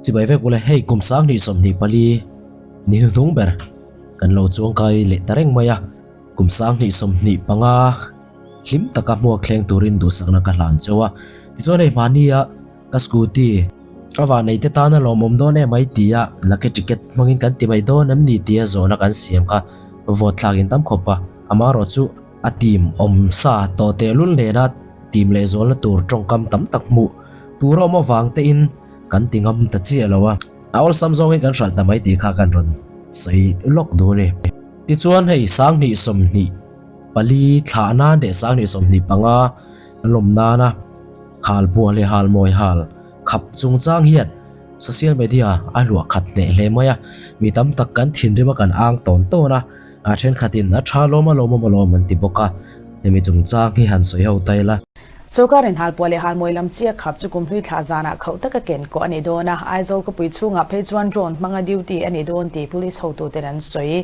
Chibai vek ule, hei kum 2024 ni hnuhnung ber kan lo chuangkai leh ta reng mai a, kum 2025 hlim taka hmuak thleng turin duhsakna ka hlan cheu a. Tichuan hei hmahnia ka scooty a vah neite tana lawmawm dawn em mai tia lucky ticket hmangin kan ti mai dawn em ni tia zawhna kan siam kha vote thlakin tam khawp a, amaherawhchu a team awm sa tawh tehlul nena team lehzualna tur tawngkam tam tak hmuh tur a awm avang tein kan ti ngam ta chiah lo a, a awlsam zawngin kan hralh ta mai tih kha kan rawn sawi lawk duh a ni. Tichuan hei 2024 thlah nan leh 2025 lawm nana hal buah leh hal mawi hal khap chungchang hian social media a hluah khat hneh hle mai a, mi tam tak kan thinrim a kan ang tawn tawn a, a thenkhatin a tha lawm a lawmawm alawm an ti bawk a, hemi chungchang hi han sawi ho ta ila. Sorkarin halpuah leh halmawi lam chi a khap chu kum hlui thlah zanah khauh taka ken kawh a ni dawn a, Aizawl khawpui chhungah phei chuan drone hmanga duty a ni dawn tih police hotuten an sawi.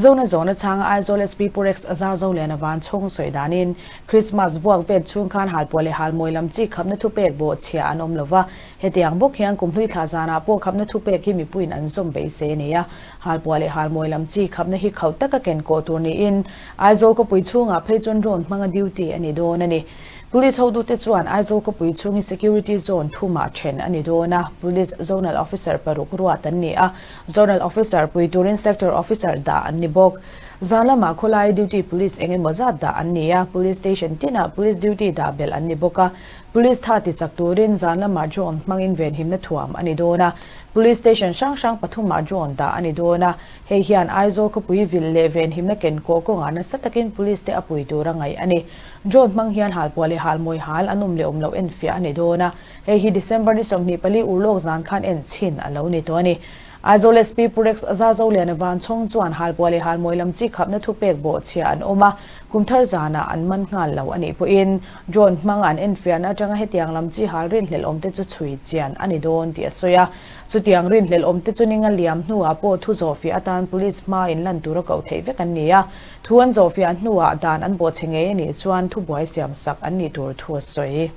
Zona zawhna chhanga Aizawl SP Pu Rex Zarzoliana van chhawng sawi danin Christmas vuak vet chhung khan halpuah leh halmawi lam chi khapna thupek bawhchhiah an awm lova, hetiang bawk hian kum hlui thlah zanah pawh khapna thupek hi mipuiin an zawm beisei a ni a. Halpuah leh halmawi lam chi khapna hi khauh taka ken kawh tur niin Aizawl khawpui chhungah phei chuan drone hmanga duty a ni dawn a ni. Police hotute chuan Aizawl khawpui chhung hi security zone thumah then a ni dawn a, Police Zonal Officer paruk ruat an ni a, Zonal Officer pui turin Sector Officer dah an ni bawk. Zan lamah khawlai duty police eng emaw zat dah an ni a, Police Station tinah police duty dah belh an ni bawk a, Police tha ti chak turin zan lamah drone hmangin venhimna thuam a ni dawn a, Police Station hrang hrang pathumah drone dah a ni dawn a, Hei hian Aizawl khawpui vil leh venhimna ken kawh kawngah nasa takin police te a pui tur a ngaih a ni. Drone hmang hian halpuah leh halmawi hal an awm leh awm loh enfiah a ni dawn a, hei hi December ni 24 urlawk zan khan en chhin a lo ni tawh a ni. Aizawl SP Pu Rex Zarzoliana Vanchhawng chuan halpuah leh halmawi lam chi khapna thupek bawhchhiah an awm a, kum thar zanah an man nghal lo a nih pawhin drone hmang an enfiahna atanga hetiang lam chi hal rinhlelh awmte chu chhui chian a ni dawn tih a sawi a. Chutiang rinhlelh awmte chu ninga liam hnuah pawh thu zawhfiah atan police hma in lan tura koh theih vek an ni a, thu an zawhfiah hnuah dan an bawhchhe ngei a nih chuan thubuai siamsak an nih tur thu a sawi.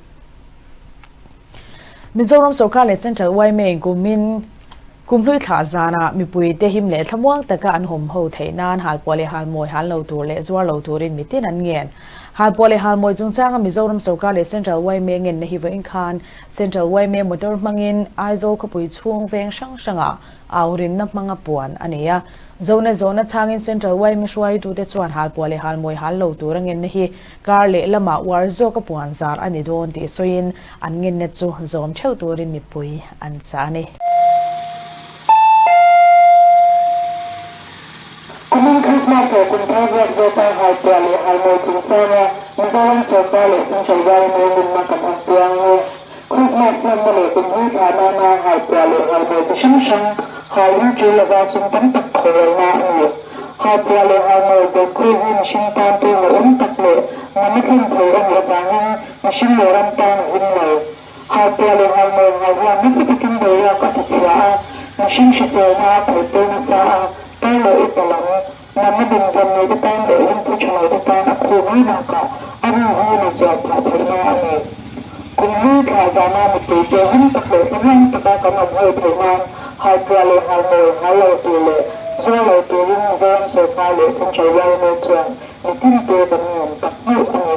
Mizoram sorkar leh Central yma kumin kumhlui thlah zanah mipuite him leh thlamuang taka an hawm ho theih nan halpuah leh halmawi hal lo tur leh zuar lo turin mitin an ngen. Halpuah leh halmawi chungchanga Mizoram sorkar leh Central yma ngenna hi vawiin khan Central yma motor hmangin Aizawl khawpui chhung veng hrang hrangah au rinna hmanga puan a ni a. Zona zawhna chhangin Central yma hruaitute chuan halpuah leh halmawi hal lo tura ngenna hi kar leh lamah uar zawka puan zar a ni dawn tih sawiin an ngenna chu zawm theuh turin mipui an chah a ni. Kumin Krismas leh kum thar vuak zawka halpuah leh halmawi chungchanga Mizoram sorkar leh Central yma nunna kan awm piang e. Krismas hmanna leh kum hlui thlah nana halpuah leh halmawi chi hrang hrang hal hi tul lova sum tam tak khawrelna a ni. Halpuah leh halmawi zaikhur hi mihring tan pawimawh awm tak leh nana thlen thei a nih avangin mihring leh ram tan a him lo. Halpuah leh halmawi hal hian nasa takin boruak a tichhia a, mihring hriselna a phaipui nasa a, tar leh upa lam, natna dinhmun neite tan leh lungphu tha lote tan a khu mai bakah a rin hi na chuan phah theihna a ni. Kum hlui thlah zana mipuite hlim tak leh thlamuang taka kan awm hawi theih nan halpuah leh halmawi hal lo tur leh zuar lo turin Mizoram sorkar leh Central yma chuan mitinte kan ngen tak meuh a ni.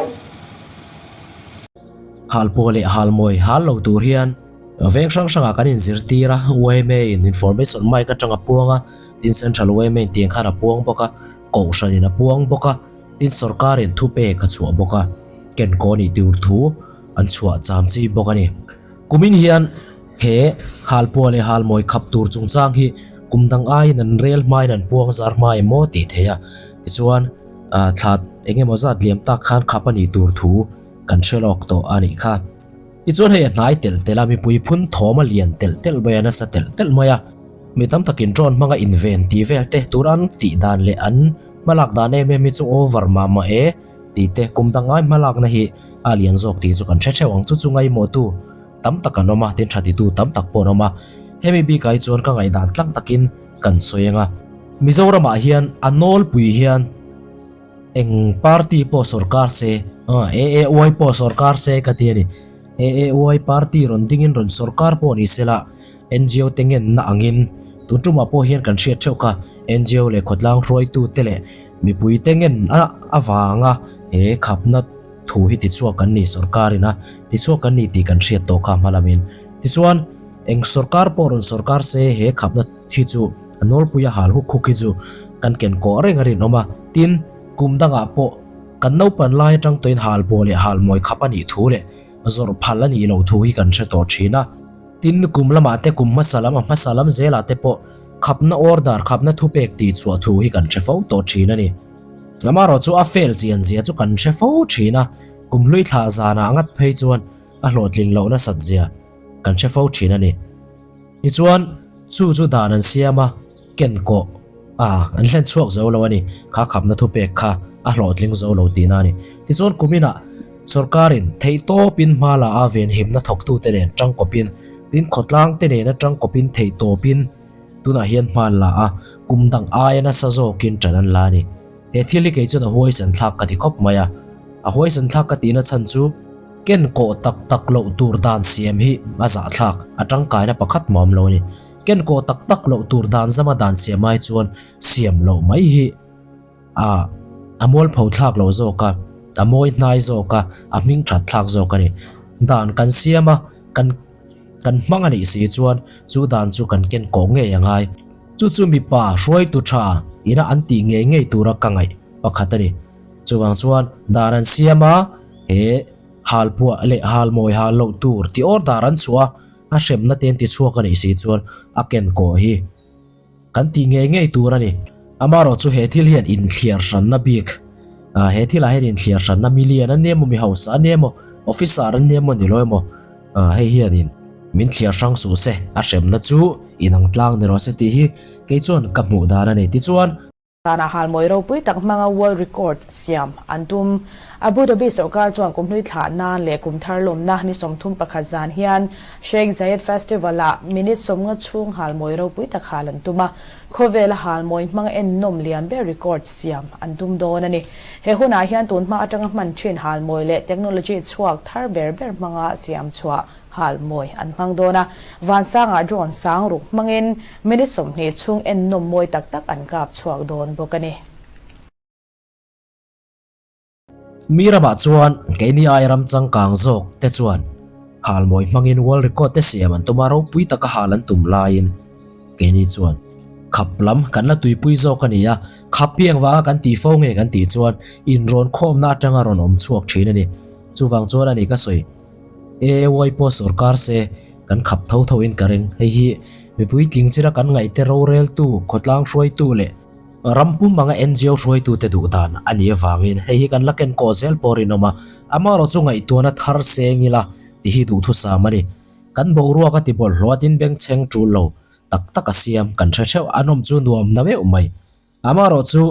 Halpuah leh halmawi hal lo tur hian veng hrang hrangah kan inzirtir a, yma in information mic atang a puang a, tin Central yma in tiang khan a puang bawk a, Kohhran in a puang bawk a, tin sorkar in thupek a chhuah bawk a, ken kaw nih tur thu an chhuah cham chi bawk a ni. Kumin hian he halpuah leh halmawi khap tur chungchang hi kum dang aiin an rel hmain an puang zar hma em maw tih theih a, tichuan thla eng emaw zat liam tak khan khap a nih tur thu kan hre lawk tawh a nih kha. Tichuan hei a hnai telh telh a, mipui phun thawm a lian telh telh mai a, nasa telh telh mai a. Mi tam takin drone hmanga inven tih vel te tur an tih dan leh an hmalak dan em em hi chu over mah mah e tih te kum dang ngai hmalakna hi a lian zawk tih chu kan hre theuh ang chu chu ngaihmawhtu tam tak an awm a, tin tha titu tam tak pawh an awm a. Hemi bikah hi chuan ka ngaihdan tlang takin kan sawi ang a. Mizoramah hian a nawlpui hian Eng party pawh sorkar se, AAY pawh sorkar se ka ti a ni. AAY party rawn dingin rawn sorkar pawh ni se la, NGO te ngenna angin tun tumah pawh hian kan hriat theuh kha NGO leh khawtlang hruaitute leh mipuite ngenna avanga he khapna thu hi tichhuak kan ni sorkarin a tichhuak kan ni tih kan hriat tawh kha hma lamin. Tichuan, eng sorkar pawh rawn sorkar se he khapna hi chu a nawlpui a hal huk huk hi chu kan ken kawh reng a rinawm a. Tin, kum dangah pawh kan naupan lai atang tawhin halbuah leh halmawi khap a nih thu leh zawrh phal a nih loh thu hi kan hre tawh thin a. Tin, kum lamah te kum hmasa lam a hmasa lam zelah te pawh khapna order, khapna thupek tih chhuah thu hi kan hre fo tawh thin a ni. Amaherawh chu a fail chian zia chu kan hre fo thin a, kum hlui thlah zanah ngat phei chuan a hlawhtlin loh nasat zia kan hre fo thin a ni. Tichuan, chu chu dan an siam a, ken kawh a an hlen chhuak zo lo a ni, kha khapna thupek kha a hlawhtling zo lo tihna a ni. Tichuan kuminah sorkarin theihtawpin hma la a venhimna thawktute nen tangkawpin, tin khawtlang te nena tangkawpin theihtawpin tunah hian hma an la a, kum dang aia nasa zawkin tan an la a ni. He thil hi kei chuan a huaisan thlak ka ti khawp mai a, a huaisan thlak ka tihna chhan chu ken kawh tak tak loh tur dan siam hi a zahthlak, a tangkaina pakhat mah awm lo a ni. Ken kawh tak tak loh tur dan zama dan siam ai chuan siam loh mai hi a a mualpho thlak lo zawk a, a mawi hnai zawk a, a hming that thlak zawk a ni. Dan kan siam a, kan kan hmang a nih si chuan chu dan chu kan ken kawh ngei a ngai. Chu chu mipa hruaitu tha ina an tih ngei ngei tura ka ngaih pakhat a ni. Chuvang chuan dan an siam a, he halpuah leh halmawi hal loh tur tih order an chhuah a, A hremna te an ti chhuak a nih si chuan a ken kawh hi kan ti ngei ngei tur a ni. Amaherawh chu he thil hian inthliar hranna bik, he thilah hian inthliar hranna million an ni emaw, mi hausa an ni emaw, officer an ni emaw ni lo emaw, hei hianin min thliar hrang suh se, a hremna chu inang tlang ni rawh se tih hi kei chuan ka hmuh dan a ni. Tichuan. Zanah halmawi ropui tak hmanga World Record siam an tum. Abu Dhabi sorkar chuan kum hlui thlah nan leh kum thar lawmna ni 31 zan hian Sheikh Zayed Festival-ah minute 50 chhung halmawi ropui tak hal an tum a, khawvela halmawi hmanga ennawm lian ber record siam an tum dawn a ni. He hunah hian tun hma atanga hman thin halmawi leh technology chhuak thar ber ber hmanga siam chhuah Hal mawi an hmang dawn a, vansangah drone sang ruk hmangin minute 20 chhung ennawm mawi tak tak an kap chhuak dawn bawk a ni. Mi ramah chuan keini ai ram changkang zawk te chuan hal mawi hmangin world record te siam an tum a, ropui taka hal an tum laiin keini chuan khap lam kan la tuipui zawk a ni a, khap piang vanga kan tih fo nge kan tih chuan inrawn khawmna atanga rawn awm chhuak thin a ni. Chuvang chuan a ni ka sawi. AAY pawh sorkar se kan khap tho tho in ka ring. Hei hi mipui tling chira kan ngaihte roreltu, khawtlang hruaitu leh ram pum anga NGO hruaitute duh dan a nih avangin hei hi kan la ken kawh zel pawh rinawm a. Amaherawh chu ngaihtuahna thar seng ila ti hi duhthusam a ni. Kan boruak a ti bawlhhlawh a tin bengchheng tul lo tak tak a siam kan hre theuh a nawm chu nuam na meuh mai. Amaherawh chu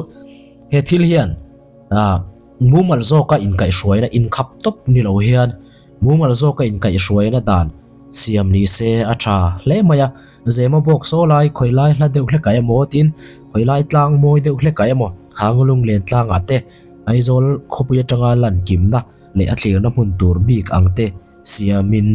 he thil hian mumal zawka inkaihhruaina inkhap tawp ni lo hian mumal zawka inkaihhruaina dan siam ni se a tha hle mai a. Zema bawk saw lai khawi lai hla deuh hlek ah emaw tin khawi lai tlang mawi deuh hlek ah emaw Hangulung len tlangah te Aizawl khawpui atanga lan kimna leh a thlirna hmun tur bik ang te siamin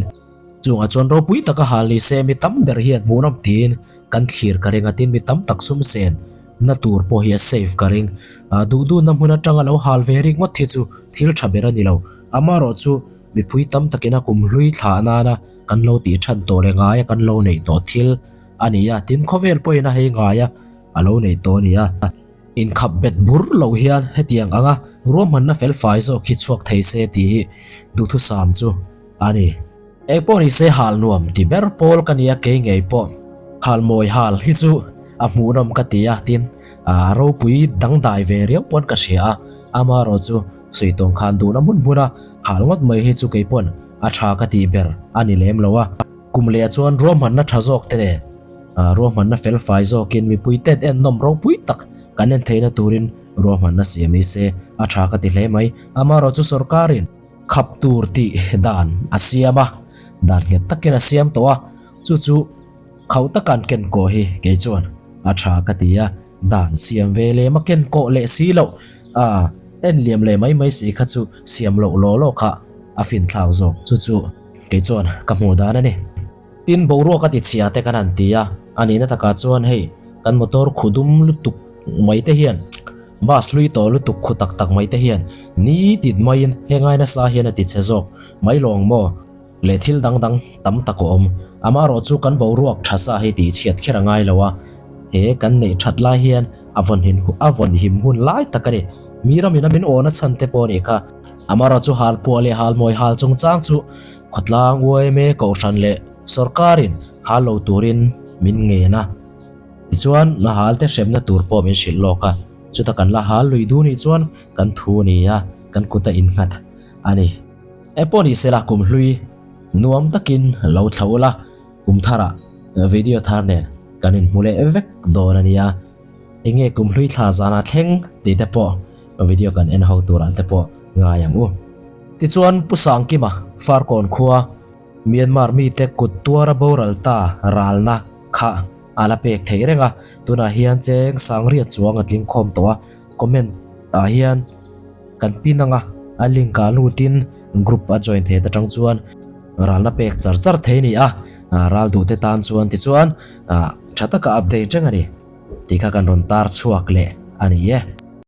chungah chuan ropui taka hal ni se mi tam ber hian hmuhnawm tiin kan thlir ka ring a tin mi tam tak sum sen na tur pawh hi a safe ka ring a duh duhna hmun atanga lo hal ve ringawt hi chu thil tha ber a ni lo amaherawh chu mipui tam takin a kum hlui thlah nana kan lo tih than tawh leh ngaia kan lo neih tawh thil a ni a tin khawvel pawhin a hei ngaia a lo neih tawh a ni a. Inkhap bet bur lo hian hetiang anga ruahmanna felfai zawk hi chhuak thei se tih hi duhthusam chu a ni. Engpawh ni se hal nuam ti ber pawl ka nia kei ngei pawh hal mawi hal hi chu a hmuhnawm ka ti a tin a ropui dangdai ve riau pawn ka hria a, amaherawh chu suitawng khan duhna hmun hmuna hal ngawt mai hi chu kei pawn a tha ka tih ber a ni lem lo a, kum leh chuan ruahmanna tha zawk te nen. Ruahmanna felfai zawkin mipui ten ennawm ropui tak kan en theihna turin ruahmanna siam ni se a tha ka ti hle mai. Amaherawh chu sorkarin khap tur tih dan a siam a, dan nghet takin a siam tawh a, chu chu khauh taka an ken kawh hi kei chuan a tha ka ti a, dan siam ve lem a ken kawh leh si loh a, en liam leh mai mai si kha chu siam loh law law kha a finthlak zawk chu chu kei chuan ka hmuh dan a ni. Tin, boruak a ti chhia te kan han ti a, a nihna takah chuan hei kan motor khu dum lutuk mai te hian bus hlui tawh lutuk khu tak tak mai te hian nitin maiin hengai nasa hian a ti chhe zawk mai lawng maw leh thil dang dang tam tak a awm. Amaherawh chu kan boruak tha sa hi tih chhiat kher a ngai lo a, he kan neih that lai hian a vawn a vawn him hun lai tak a ni. Mi ramin a min awna chhan te pawh a nih kha. Amaherawh chu halpuah leh halmawi hal chungchang chu Khawtlang yma Kohhran leh Sawrkarin hal lo turin min ngen a. Tichuan, na halte hremna tur pawh min hrilh lawk a, chuta kan la hal lui duh nih chuan kan thu a ni a, kan kut a innghat a ni. Engpawh ni sela kum hlui nuam takin lo thla ula, kum tharah video thar nen kan inhmu leh vek dawn a nia. Enge kum hlui thla zanah thleng tih te pawh video kan en ho turah te pawh ngai ang u. Tichuan Pu Sangkima Farkawn khua Myanmar mite kut tuara boral ta ralna kha a la pek theih reng a, tunah hian cheng sangriat chuang a tling khawm tawh a, comment ah hian kan pin anga a link ah lutin group a join theih atang chuan ralna pek char char thei a ni a, ral duh te tan chuan tichuan tha taka update reng a ni tih kha kan rawn tar chhuak leh a ni e.